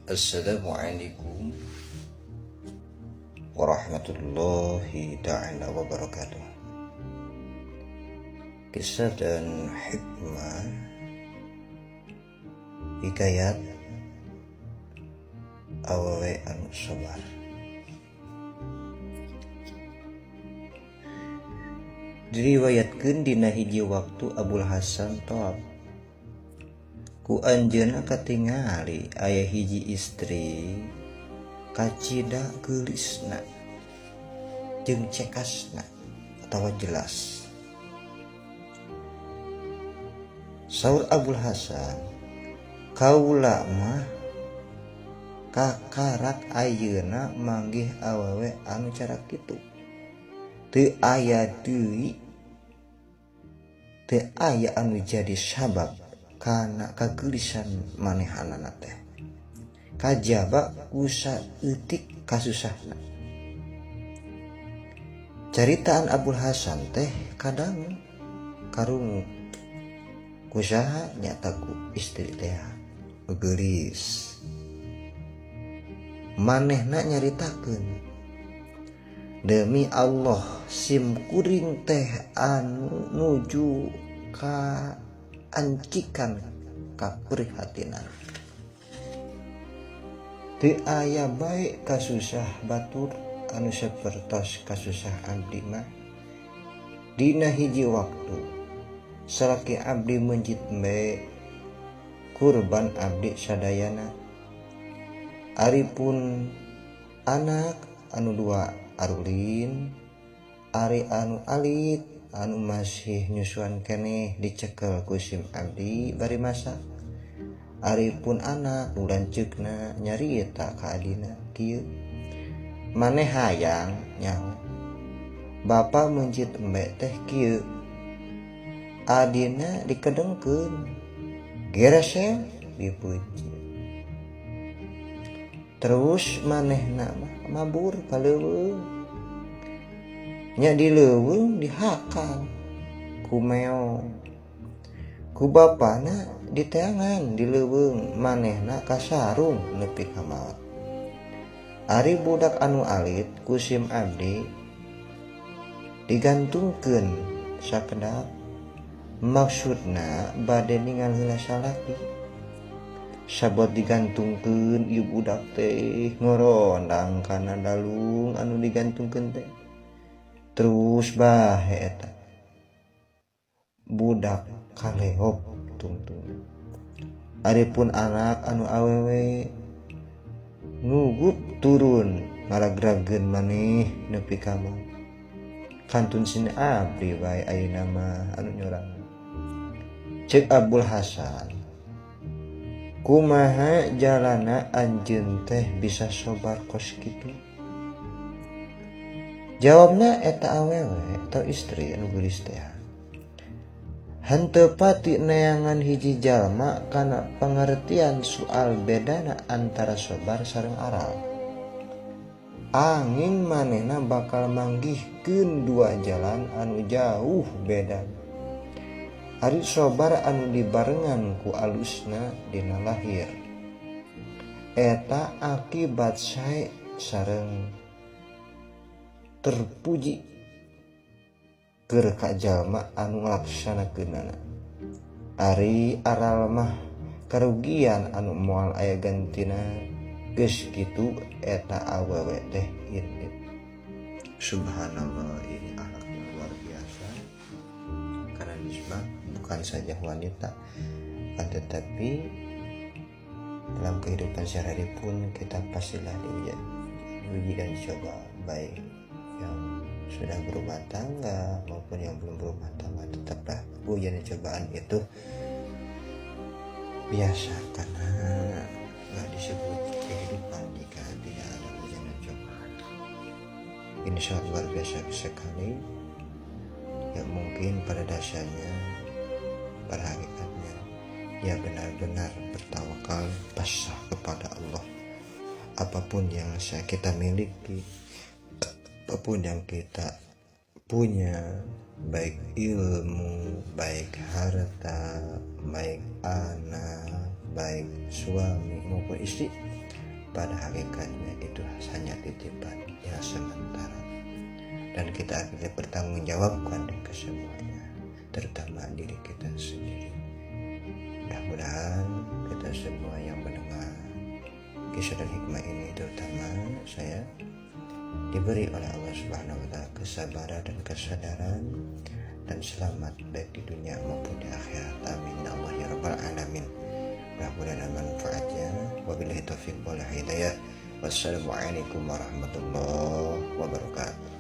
Assalamualaikum warahmatullahi ta'ala wabarakatuh. Kisah dan hikmah, hikayat awewe anu sabar. Diriwayatkeun dina hiji waktu Abul Hasan tawaf ku anjeunna katingali aya hiji istri kacida geulisna jeung cekasna atawa jelas. Saur Abul Hasan, kaula mah kakarak ayeuna manggih awewe anu cara kitu. Teu aya deui, teu aya anu jadi sabab kana kageulisan manehanana teh, kajaba ku saeutik kasusahna. Caritaan Abul Hasan teh kadang karungu ku saha, nyata ku istri teh geulis. Manehna nyaritakeun, demi Allah sim kuring teh anu nuju ka ancikan kaprihatinan. Teu aya bae kasusah batur anu sapertos kasusah abdi mah. Dina hiji waktu salaki abdi mencit embe, kurban abdi sadayana. Ari pun anak anu dua arulin, ari anu alit anu masih nyusuan keneh dicekel ku sim abdi bari masak. Ari pun anak nu lanceukna nyarita ka adina kieu, maneh hayang nyaho bapa mencit embe teh kieu. Adina dikedengkeun, geresel dipeuncit. Terus manehna mah mabur ka leuweung, nya di leuweung dihakan ku meong, ku bapana diteangan di leuweung, manehna kasarung nepi ka maot. Ari budak anu alit ku sim abdi digantungkeun sakedap, maksudna bade ningal heula salaki. Sabot digantungkeun ieu budak teh ngorondang kana dalung anu digantungkeun teh. Terus bahe eta budak kalehop tungtung. Ari pun anak anu awewe ngugup turun ngaragrageun maneh nepi ka maot. Kantun sin abdi bae ayeuna mah anu nyorang. Ceuk Abul Hasan, kumaha jalana anjeun teh bisa sobar kos kitu? Jawabna eta awewe atau istri anu geulis teh, henteu pati neangan hiji jalma kana pengertian soal bedana antara sobar sareng aral. Angin manehna bakal manggihkeun dua jalan anu jauh beda. Ari sobar anu dibarengan ku alusna dina lahir, eta akibat sae sareng terpuji keur ka jalma anu ngalaksanakeunana. Ari aral mah karugian anu moal aya gantina. Geus kitu eta awewe teh indit. Subhanallah, ini akhlaknya luar biasa. Karena nisbah bukan saja wanita, akan tetapi dalam kehidupan sehari-hari pun kita pastilah diuji dan dicoba, baik yang sudah berumah tangga maupun yang belum berumah tangga. Tetaplah ujian dan cobaan itu biasa, karena nggak disebut kehidupan jika tidak ada ujian dan cobaan. Ini sangat luar biasa sekali. Ya mungkin pada dasarnya, pada hakikatnya, ya benar-benar bertawakal pasrah kepada Allah. Apapun yang kita miliki, apapun yang kita punya, baik ilmu, baik harta, baik anak, baik suami maupun istri, Pada hakikatnya itu hanya titipan yang sementara, dan kita akhirnya bertanggung jawabkan kesemuanya, terutama diri kita sendiri. Mudah-mudahan kita semua yang mendengar kisah dan hikmah ini, terutama saya, diberi oleh Allah Subhanahu wa Ta'ala kesabaran dan kesadaran, dan selamat baik di dunia maupun di akhirat. Amin ya Allah ya Rabbal Alamin. Mudah-mudahan manfaatnya. Wabillahi taufiq wal hidayah. Wassalamualaikum warahmatullahi wabarakatuh.